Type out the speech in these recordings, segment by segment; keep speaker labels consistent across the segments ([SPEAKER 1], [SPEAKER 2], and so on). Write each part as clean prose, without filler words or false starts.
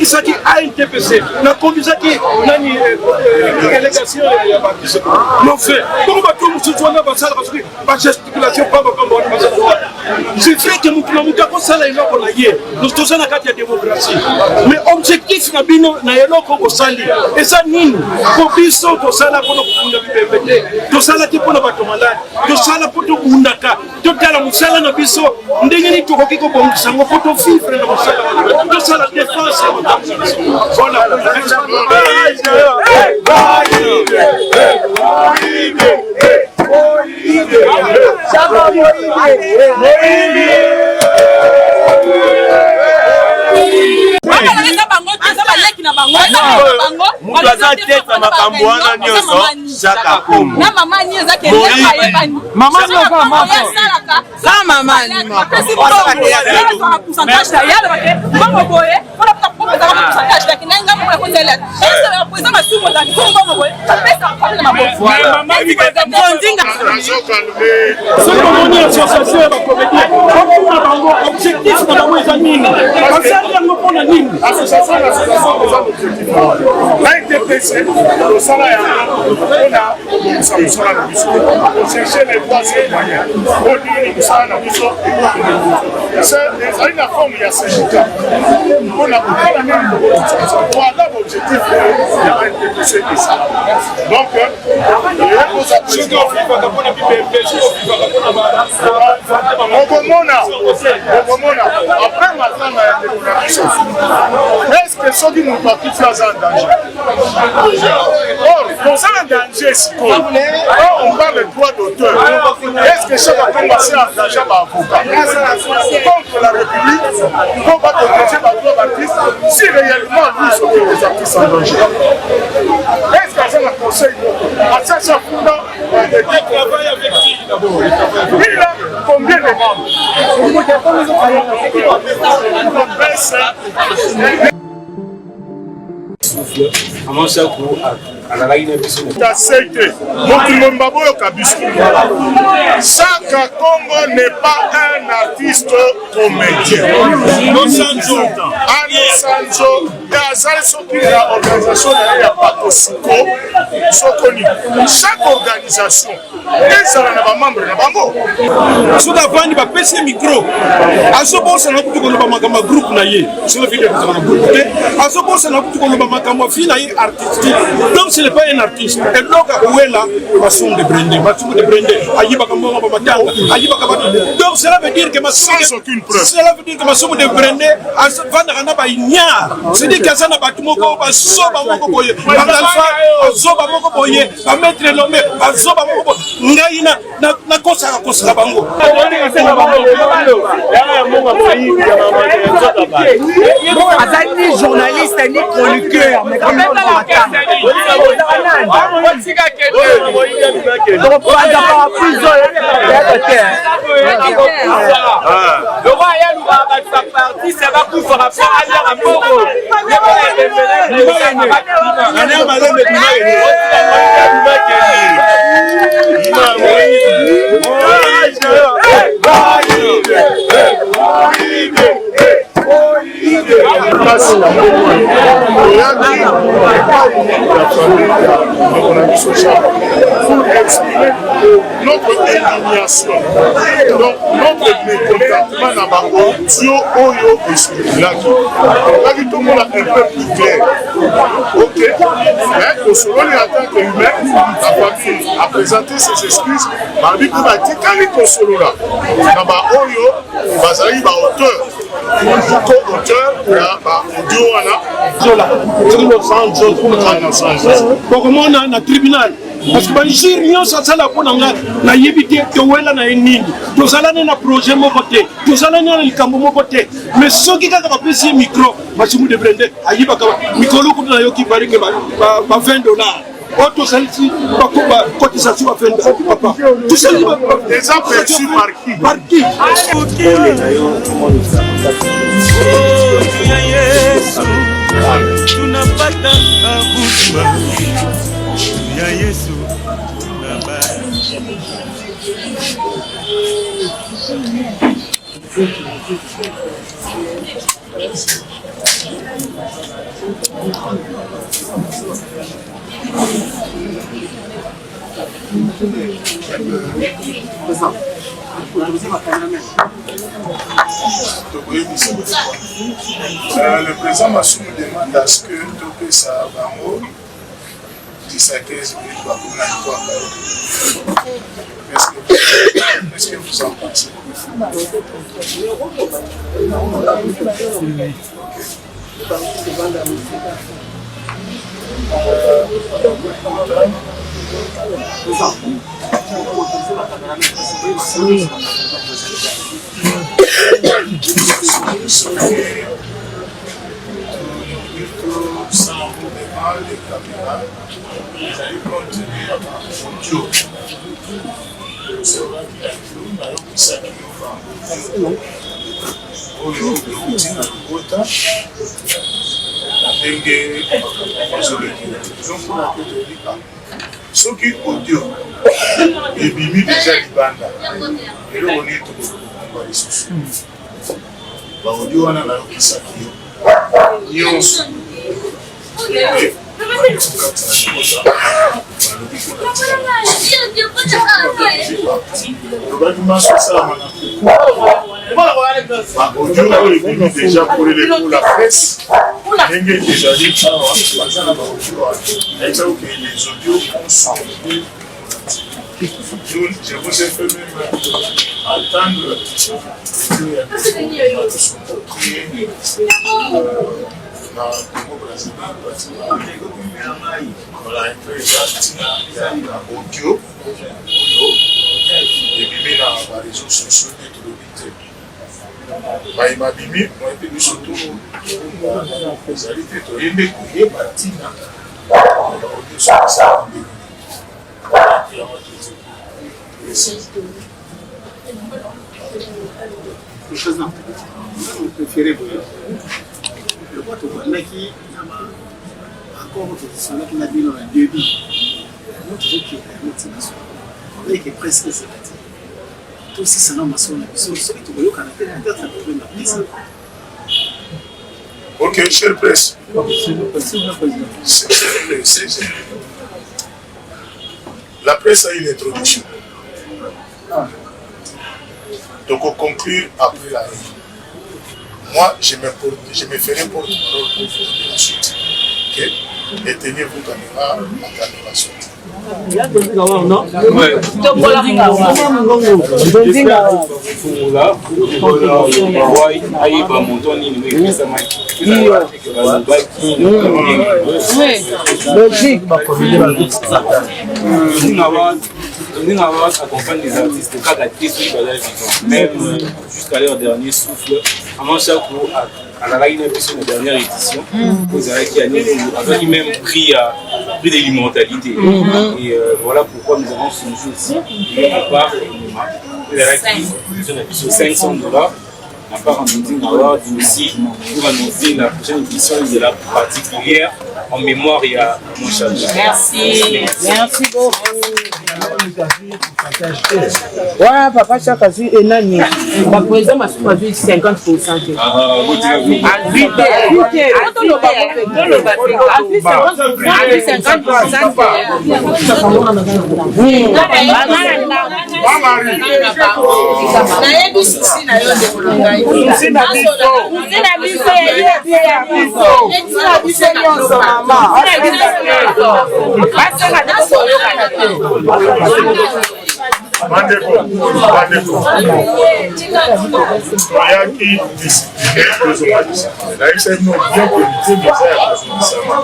[SPEAKER 1] Nabengisaki ANTPC, nakomisaki nani eh, eh, délégation ya baartiste non fait. Bongo bato mosusu wana basalaka soki bagesticulation pamba pamba wana basalaka. C'est vrai que moto na moto akosala eloko na ye, toza na kati ya démocratie, mais objectif na bino na eloko bosali eza nini? Po biso tosala mpona kobunda bibembe te, tosala te mpona bato malade, tosala mpo tobundaka, totala mosala na biso ndenge nini tokoki kobongisa yango mpo tovivre na mosala wana, tosala défense ya makambo na biso. Voilà.
[SPEAKER 2] Moto aza tete ya makambo wana nyonso, Shaka Kongo.
[SPEAKER 1] Soki bomoni association ya bacomédien, botuna bango objectif na bango eza nini, basali yango mpona nini.
[SPEAKER 3] Association na association eza objectif na NTPC, tosala yango mpona kobongisa mosala na biso, kocherche les voies et moyens po nini mosala na biso ezali na forme ya syndicat mpona kotala nini tokobongisa mosala. Voilà objectif oyo ya NTPC esala. Donc
[SPEAKER 1] soki ofifaka mpona bibembe, soki ofifaka mpona
[SPEAKER 3] okomona, okomona après matanga ya ndeko na biso, est-ce soki moto akufi aza en danger? Or toza en danger sikoyo. Quand on parle droit d'auteur, est ce que chaque Congo asi engagé baavocat contre la République mpo baprotege badroit baartiste? Si réellement lui s'occupe des artistes en danger, est ce que aza na conseil moko asiasi afunda?
[SPEAKER 1] Travaille avec qui d'abord?
[SPEAKER 3] Il a combien de membres?
[SPEAKER 2] Souffle Maman Shako azalaki na biso.
[SPEAKER 3] Tasete mokili mobimba boyoka biso, Saka Congo n'est pas un artiste comédien. Ano Sanzo azali soki na organisation na ye ya Pakosuko sokoni, chaque organisation ezala na bamembre na bango.
[SPEAKER 1] Soki avandi, bapesi ye micro, azobosana kutu koloba makambo ya groupe na ye. Soki video ekozala na groupe te, azobosana kutu koloba makambo ya vie na ye artistique. Donc ce n'est pas un artiste. Eloko akowela Masumu de Brende, Masumu de Brende ayibaka mbongo bamatanga, ayibaka bato. Donc cela veut dire que
[SPEAKER 3] Sans aucune preuve.
[SPEAKER 1] Cela veut dire que Masumu de Brende avandaka na baignard, c'est-à-dire que aza na bato moko bazoba moko boye, bagalfa bazoba moko boye, bamaître elombe bazoba moko boye. Ngai nakosaka kosaka bango.
[SPEAKER 4] Aza ni journaliste ni chroniqueur, mais tokopanza parapluie oyo te.
[SPEAKER 3] Kasi na mbongo toyaki epai ya famille ya ndeko na biso Jacques pour exprimer notre indignation, donc notre mécontentement na baaudio oyo esukilaki. Tokaki tomona un peu plus clair. Ok, mais tosololi en tant que humain, la famille a présenté ses excuses, balobi mpe batikali kosolola na baoyo bazalaki baauteur, co-auteur ya baaudio wana.
[SPEAKER 1] Bokomona na tribunal, parce que banjure nyonso asala mpo na ngai, nayebi te towela na ye nini. Tozala ne na projet moko te, tozala ne na likambo moko te, mais soki kaka bapesi ye micro, Masumu de Brende ayibaka mikolo kutu nayoki parike ba 20 dollars oyo tosalisi bacotisation ba 20, papa, tosali.
[SPEAKER 3] Eza perçu par qui?
[SPEAKER 1] Par qui?
[SPEAKER 5] Ya Yesu tunapata uzima, ya Yesu tunapata.
[SPEAKER 3] Tokoyebisa le président Masumu demande à ce que topesa bango 10 à 15 minutes bakomi na likwaka. Qu'est-ce que vous en pensez? Ezali compte ya ba audio osolaki na yo, nayokisaki yo bango oyo euti na libota na ndenge makambo ezolekela. Ezomona te tolika soki audio ebimi deja libanda, eloko nini tokokomba lisusu? Ba audio wana nayokisaki yo nyonso olobaki maso esalama na baaudio oyo ebimi deja polele pour la presse ndenge ezali awa, baza na baaudio wana. Nayebisaki oke les audios ont sorti. Je vous ai fait même attendre na Congo Brazzaville, voilà un peu eza ntina ya audio oyo ebimi na ba réseaux sociaux. Nde tolobi te baye babimi moye mpe biso to ezali te, toye nde koyeba ntina ya audio soki esala ndenge yango.
[SPEAKER 6] Président, préféré boye lokwa tobandaki na baaccord tozisolaki na bino na début, yango tozokenda yango ti biso oyeke presque ezala te. Tosisana masolo na biso, soki tokoyokana te, peut-être problème na président.
[SPEAKER 3] Ok, cher presse. La presse a une introduction. Donc, on conclure après la réunion. Moi, je me ferai porte-parole pour vous donner la suite. Ok. Et tenez vos caméras, la caméra suite.
[SPEAKER 2] Ayeba montant nini epesamaki, balobaki.
[SPEAKER 4] Logique.
[SPEAKER 2] Ndenge accompagne les artistes kaka te soki baza vivant, même jusqu'à leur dernier souffle. Maman Chako azalaki na biso na dernière édition oyo ezalaki année, azalaki même prix ya prix de l'immortalité. Et voilà pourquoi nous avons songé aussi à part ezalaki biso na biso 500 $ à part en Nzing Award aussi pour annoncer la prochaine édition de la particulière en mémoire ya mon Chako.
[SPEAKER 4] Merci. Merci beaucoup. Wana papa Chaka azwi enani, baprésident Masumu azwi 50 te. Azwi te, azwi 50.
[SPEAKER 7] Nayebi souci na yo, ndeko na ngai.
[SPEAKER 4] Souci na biso ya biso na biso nyonso, mama, basenga te, tokoyokana te.
[SPEAKER 3] Bandeko, bandeko, toyaki discipline, tozonga discipline. Nayebisa bino bien ke mitema eza ya kozongisama.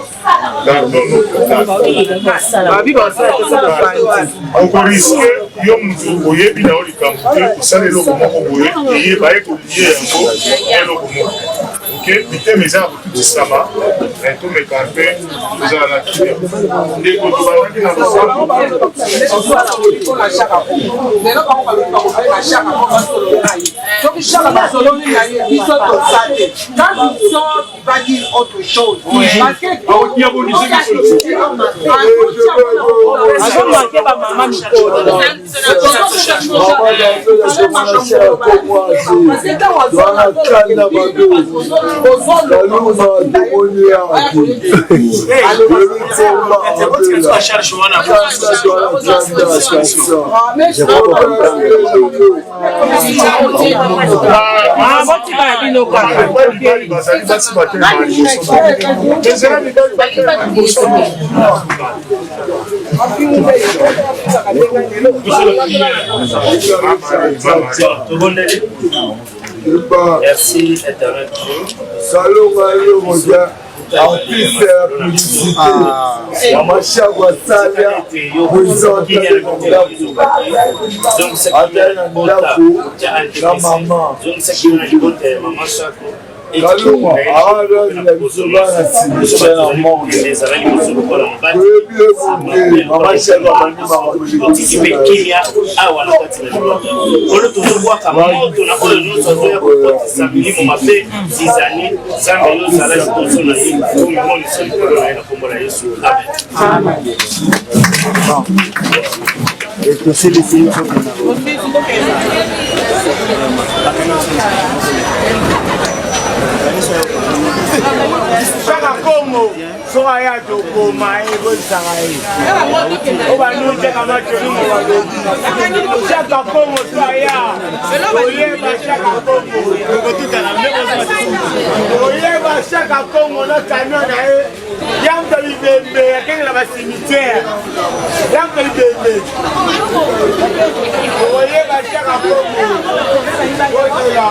[SPEAKER 3] Gardons nos contacts. Okorisquer yo motu oyebi na yo likambo te, kosala eloko moko boye, eyeba ye kolie yango eloko moko. Ok, mitema eza ya kotutisama, tomeka mpe tozala na kimia. Ndeko, tobandaki na losambo.
[SPEAKER 8] Lelo bango balobi bakobenga Chaka mpo basolola ye. Soki Chaka basololi na ye, biso toza te. Quand il sort, il va dire autre chose, parce que
[SPEAKER 4] Azomanke bamama mikolo.
[SPEAKER 8] Parce que ntango
[SPEAKER 4] Botikala bino kaka.
[SPEAKER 3] Bazali basi batelema liboso ezela mibali batelema liboso.
[SPEAKER 2] Merci, Éternel Dieu.
[SPEAKER 9] Salonga yo moja artiste ya publicité ya mashaku asalia président atali na ndako na mama Kaluma awa biso bana cimetière ya morgue toyebi ye bote mama shaka abandi makambo
[SPEAKER 2] mpe kimia awa na kati na libota oyo tozobwaka moto na oyo nyonso azoya kokotisa milimo mabe zizani nzambe yo ozala liboso na ye omimonisa likolo na ye na nkombo na yesu amen.
[SPEAKER 10] Shaka Kongo soki aya tokoma ye koyisaka ye obanuteka matonimo balobi Shaka Kongo so aya oyeba Shaka Kongo oyeba Shaka Kongo na camion na ye yamta bibembe akende na bacimetière yamta bibembe oyeba Shaka Kongo ozela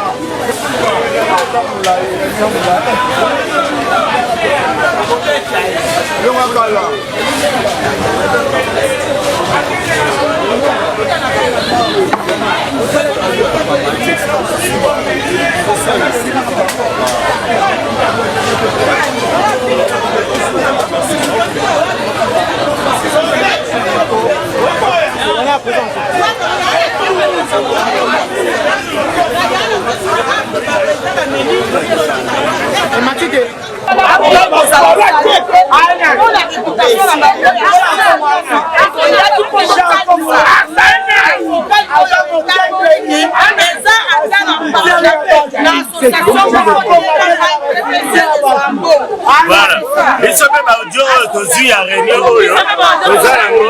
[SPEAKER 9] Yongakala.
[SPEAKER 5] Voilà. biso mpe baaudio oyo tozwi ya réunion oyo toza yango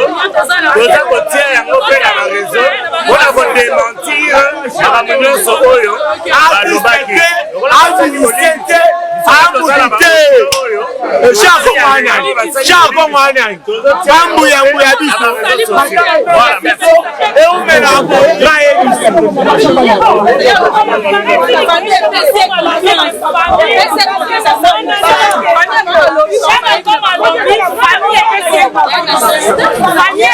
[SPEAKER 5] toza kotia yango mpe na bareseau mpona kodementir makambo nyonso oyo balobaki.
[SPEAKER 10] Bambuyambuya biso eumela bayebiso.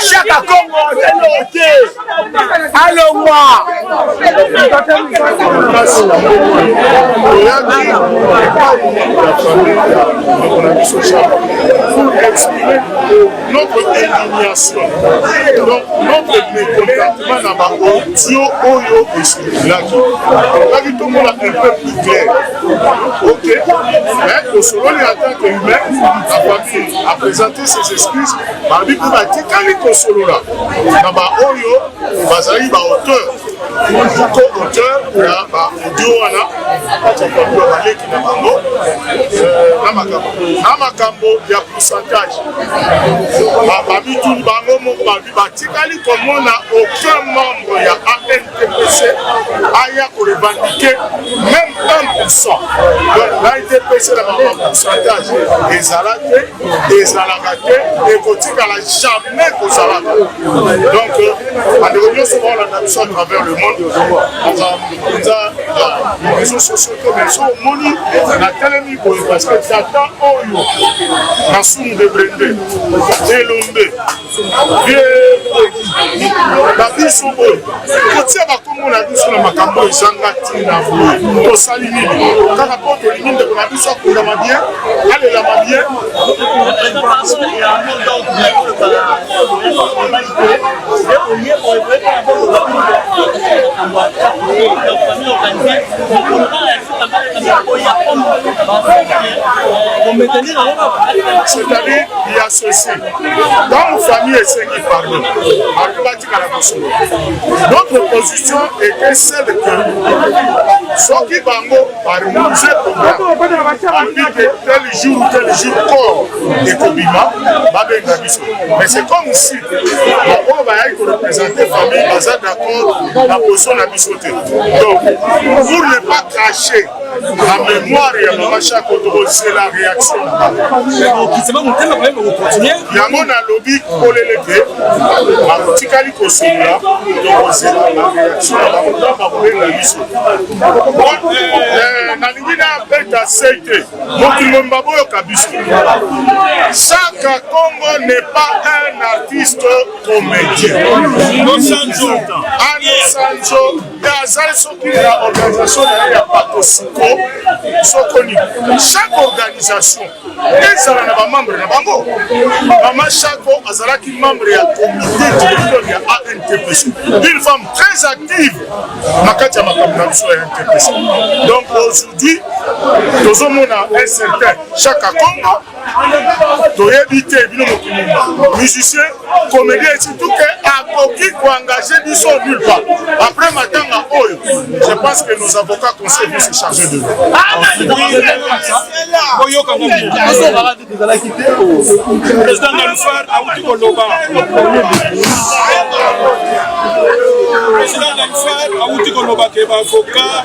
[SPEAKER 10] Shaka Kongo azali te alongwa.
[SPEAKER 3] Kasi na mbongo oyaki epai ya famille ya ndeko na biso Shaka pour exprimer notre indignation, donc notre mécontentement na ba audio oyo esukilaki tolingaki tomona un peu plus clair. Ok, mais tosololi en tant que humain, la famille a présenté ses excuses, balobi mpe batikali kosolola na baoyo bazalaki baauteur co-auteur ya baaudio wana kati ya famille ya baleki na bango na makambo na makambo ya pourcentage bamituni bango moko babi batikali komona aucun membre ya ANTPC aya korevendike même 1%. Donc l'ANTPC na bango pourcentage ezala te, ezalaka te, ekotikala jamais kozalaka. Donc bandeko nyonso baolanda biso à travers le monde, baza mpenza na réseaux sociaux te, mais so omoni natelemi boye parce que tata oyo Masumu de Brende Elombe babiso boye kotia bakombo na biso na makambo oyo ezanga ntina boye tosali nini kaka mpo tolingi ndeko na biso akundama bien alelama bien. C'est-à-dire, il y a ceci. Dans famille esengi pardon, bato batikala kosolo. Notre position était celle que Soki bango baharmonise programme, balobi ke tel jour tel jour corps ekobima, babenga biso. Mais c'est comme si baoyo bayaki korepresente famille baza d'accord na position na biso te. Donc pour ne pas cracher na mémoire ya mama Shako, tokozela réaction na bango. Yango nalobi polele ke batikali kosolola, tokozela bareaction na bango ntango bakobenga biso. Nalingi nabeta sei te, mokili mobimba boyoka biso. Shaka Kongo n'est pas un artiste comédien. Ano Sanzo azali soki na organisation na ye ya Pakosuko soko nini, chaque organisation ezala na bamembre na bango. Mama Shako azalaki membre ya comité directeur ya ANTPC, une femme très active na kati ya makambo na biso ya NTPC. Donc aujourd'hui tozomona un certain Shaka Kongo, toyebi te bino mokili musicien comédien, surtout que akoki koengage biso nulle part. Après matanga oyo, je pense que nos avocats conseils vont se charger de nous.
[SPEAKER 1] Président Ngalufar auti koloba, président Ngalufar auti koloba ke baavocat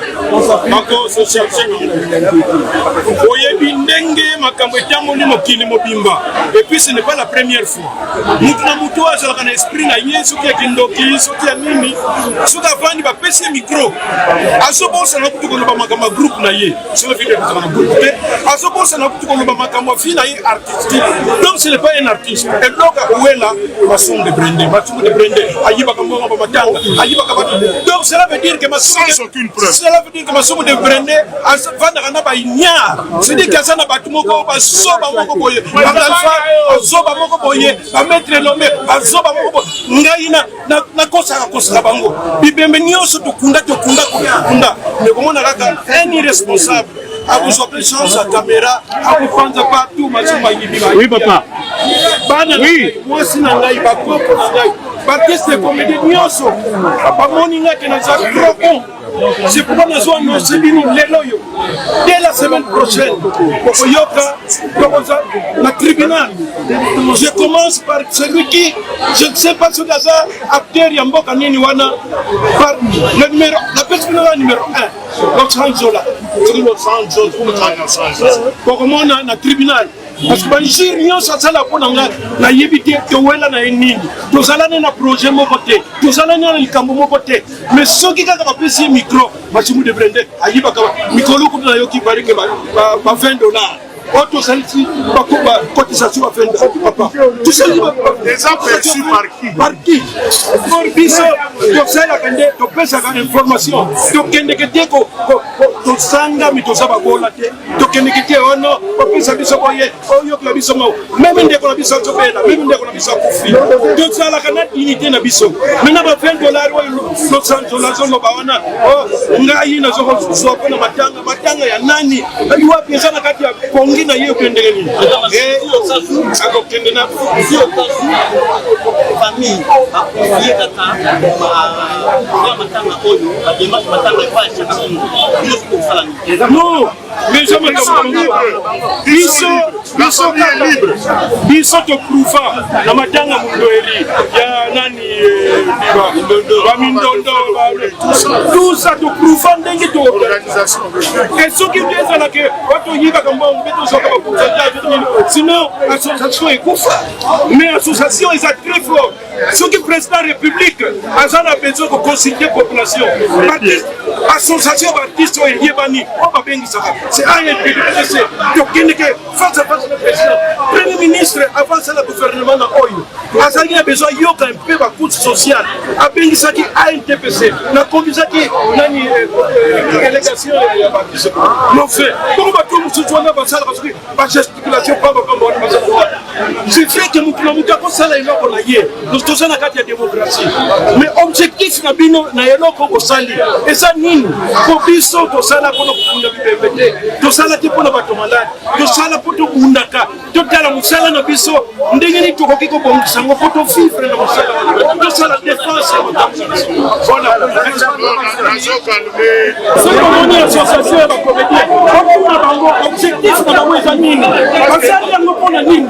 [SPEAKER 1] bakose charge. Oyebi ndenge makambo etamboli mokili mobimba, et puis ce n'est pas la première fois. Mutu na mutu oyo azalaka na esprit na ye, soki ya kindoki, soki ya nini, soki avandi bapesi ye micro, azobosana kutu koloba makambo ya groupe na ye. Soki fille akozala na groupe te, azobosana kutu koloba makambo ya fille na ye artistique. Donc ce n'est pas un artiste. Eloko akowela Masumu de Brende, Masumu de Brende ayibaka mbongo bamatanga, ayibaka bato. Donc cela veut dire que Masumu,
[SPEAKER 3] sans aucune preuve,
[SPEAKER 1] cela veut dire que Masumu de Brende avandaka na baignard, c'est-à-dire que aza na bato moko bazoba moko boye, bagalfa bazoba moko boye, bamaître elombe bazoba moko boye. Ngai nakosaka kosaka bango bibembe nyonso, tokunda tokunda tokunda, mais komona kaka un irresponsable akozwa mpe chance ya caméra, akopanza partout. Masumu ayibi.
[SPEAKER 5] Oui, papa.
[SPEAKER 1] Bana na ngai, mwasi na ngai, bakoko na ngai, baartiste comédie nyonso bamoni ngai ke naza trop bon. C'est pourquoi nazo annonce bino lelo oyo, dès la semaine prochaine bokoyoka tokoza na tribunal. Je commence par celui qui, je ne sais pas soki aza acteur ya mboka nini wana, par le numéro, napesi bino na numéro 1, Losanzola. Soki Losanzo bokomona na tribunal, parce que banjure nyonso asala mpo na ngai nayebi te. Towela na ye nini? Tozalani na projet moko te, tozalani na likambo moko te, mais soki kaka bapesi ye micro, Masumu de Brende ayibaka mikolo kutu nayoki barike ba 20 dollars oyo tosalisi bacotisation ba 20, papa, tosali.
[SPEAKER 3] Eza perçu par qui?
[SPEAKER 1] Par qui? Or biso tosalaka nde topesaka information, tokendeke te, tosangami, toza babola te, tokendeke te ono bapesa biso boye, oyokela biso mau. Même ndeko na biso azobela, même ndeko na biso akufi, tozalaka na dignité na biso. Maintenant ba 20 dollars oyo Losanzola azoloba wana, ngai nazokozwa mpo na matanga, matanga ya nani? Wapi? Eza na kati ya pongi na ye, okendenge nini? Akokende na
[SPEAKER 11] Famille baconfie kaka matanga oyo, badémarche matanga epai ya Shaka Kongo, bino soki kosala nini?
[SPEAKER 1] Non, mais eza makambo biso kaka biso toprouva na matanga mundoeri ya nani, bamindondo, tout ça toprouva ndenge
[SPEAKER 3] Organisation.
[SPEAKER 1] E soki nde ezalaka batoyibaka mbongo mpe tozwaka bapourcentage nini, sinon association ekufa. Mais association eza très fort. Soki président république aza na besoin koconsulte population, artiste, association baartiste oyo eyebani oyo babengisaka, c'est ANPDC. Tokendeke face à face na président. Premier ministre avant sala gouvernement na oyo azalaki na besoin yoka mpe bacouche sociale, abengisaki ANTPC, nakomisaki nani, délégation ya baartiste. Non fait bongo, bato mosusu wana basalaka soki bagesticulation pamba pamba wana basalaka. C'est vrai que motu na motu akosala eloko na ye, toza na kati ya démocratie, mais objectif na bino na eloko bosali eza nini? Po biso tosala mpona kokunda bibembe te, tosala te mpona bato malade, tosala mpo tobundaka, totala mosala na biso ndenge nini tokoki kobongisa yango mpo tovivre na mosala wana, tosala défense ya makambo na biso. Voilà. Soki omoni association ya bacomédien, otuna bango objectif na bango eza nini, basali yango mpo na nini.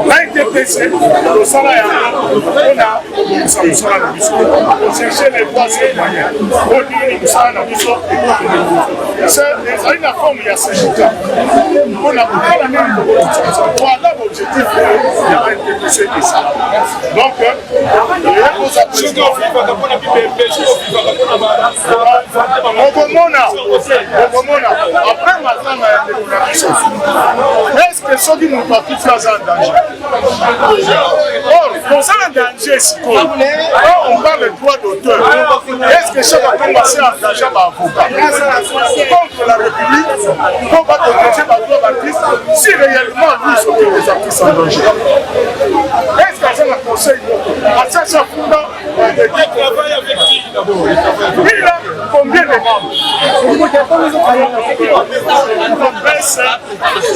[SPEAKER 3] L'ANTPC tosala yango mpona kobongisa mosala na biso, kocherche les voies et moyens oyo ndenge mosala na biso ekokende. Ezali na forme ya syndicat mpona kotala ndenge tokobongisa mosala. Voilà objectif oyo ya ANTPC esala. Donc okomona okomona après matanga ya ndeko na biso, est-ce soki moto akufi aza en danger? Or koza na danger sikoyo, quand on parle droit d'auteur, est ce que chaque akongo asi engage baavocat contre la République mpo baprotege badroit baartiste? Si réellement lui s'occupe des artistes en danger, est ce que aza na conseil moko asasi afunda?
[SPEAKER 1] Travaille avec qui d'abord?
[SPEAKER 3] Il a combien de membres? Presse,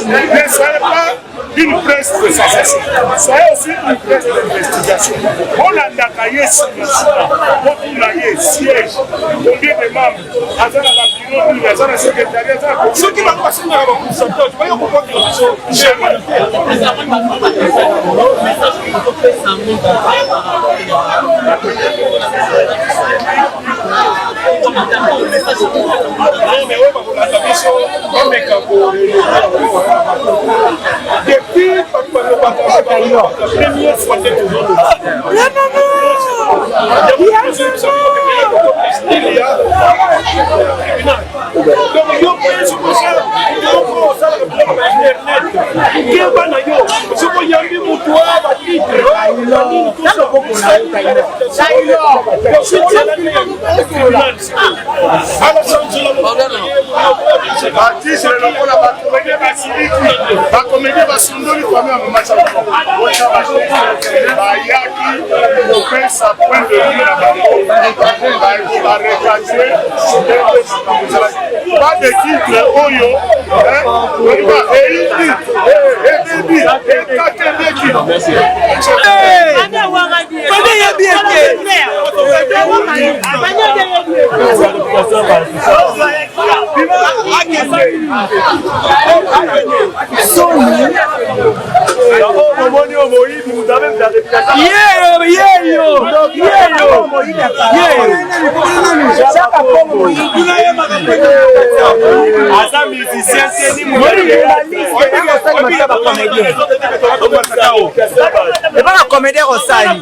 [SPEAKER 3] ne soyez pas une presse de sensation, soyez aussi une presse d'investigation. Bolandaka ye nsima, botuna ye siège, combien de membres aza na babureau nini, aza na secrétariat, aza na
[SPEAKER 1] Soki bango basengaka bapourcentage, bayo kokokela biso
[SPEAKER 3] jamais.
[SPEAKER 1] Non, mais oyo bakolanda biso bameka ko depuis bato balobaka première fois te, tozoloba tribunal. Donc yo mpe soki osala biloko, osalaka biloko na internet, keba na yo. Soki oyambi motu a batitre banini, tribunal.
[SPEAKER 3] Artiste lokola bacomédien basiliki, bacomédien basundoli famille ya mama Chaka, bayaki kopesa point de vue na bango, barecadre ndenge makambo ezalaki. Pas de titre oyo oyiba eyindi ebebi ekakendeki.
[SPEAKER 10] Yeyo yeyo yeyo.
[SPEAKER 5] Aza musicien te ni
[SPEAKER 10] Epa na comédien kosali.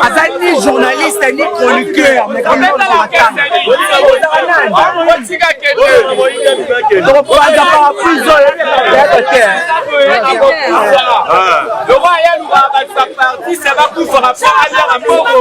[SPEAKER 10] Aza ni journaliste ni chroniqueur, mais tokopanza parapluie oyo théâtre te.
[SPEAKER 8] Lokwa ya lukaka bato bapartise bakufaka mpo aliaka mbongo.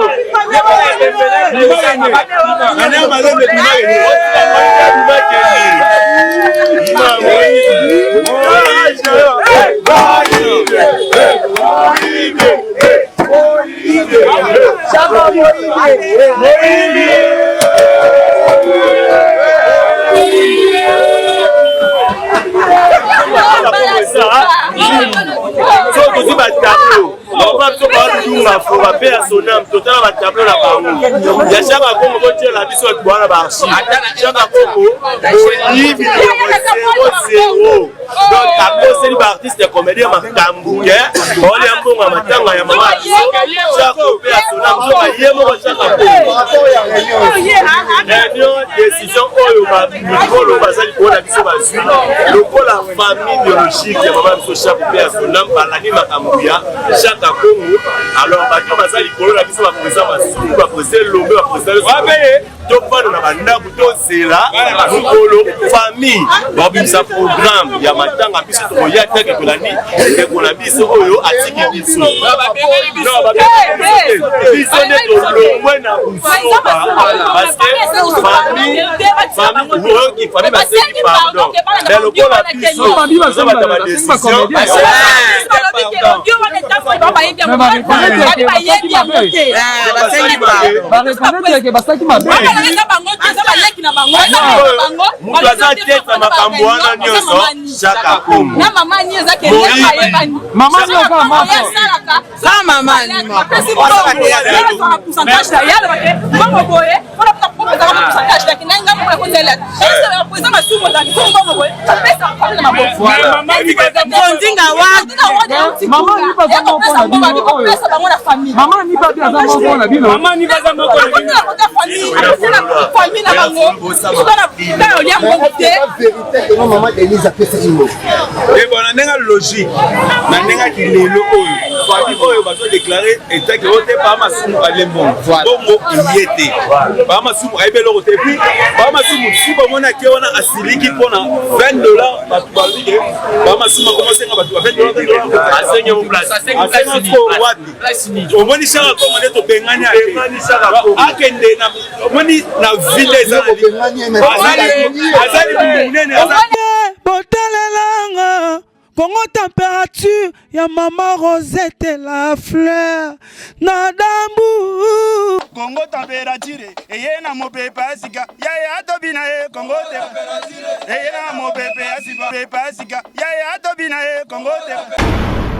[SPEAKER 5] Soki tozwi batableau bango biso baadunga fo bape ya sonam, totala batableau na bango ya Chaka Kongo, botiela biso bato wana baarchive. Chaka Kongo moyibi zero zero. Donc akoseli baartiste ya comédien makambo ke baolia mbongo ya matanga ya mama biso Chaka mpe ya sonam. Soka ye moko Chaka Kongo, réunion décision oyo mikolo baza likolo na biso bazwi lokola famille biologique ya mama biso Chaka mpe ya sonam, balandi makambo ya Chaka Kongo. Alors bato baza likolo na biso, baprésident Masuku, baprésident Elombe, baprésident, tofanda na bandako, tozela mokolo famille babimisa programme ya matanga. Biso tokoya teke tolandi ndeko na biso oyo atiki biso. Biso nde tolongwe.
[SPEAKER 9] na busoba parce que famille famille oyoki famille basengi pardon mais lokola biso toza bato ya badécision. Moto aza tete na makambo wana nyonso, Shaka Kongo. Ebona ndenge logique na ndenge ya kilelo oyo, famille oyo bazodeklare etake oyo te, paa Masumu alie mbongo, bongo eye te, paa Masumu ayebi eloko te. Puis paa Masumu si bomoni ake wana asiliki mpona 20 $, bato balobi ke paa Masumu akomosenga bato ba 20 $, asenga ko wapi? Omoni Shaka Kongo nde tobengani, akende. Omoni na ville azali monene.
[SPEAKER 12] Botalelanga Kongo Température ya mama Rosette la fleur na dambu.
[SPEAKER 10] Kongo Température eye na mopepe ya sika yaye atobi na ye. Kongo te eye na mopepe ya sika, pepe ya sika yaye atobi na ye. Kongo te.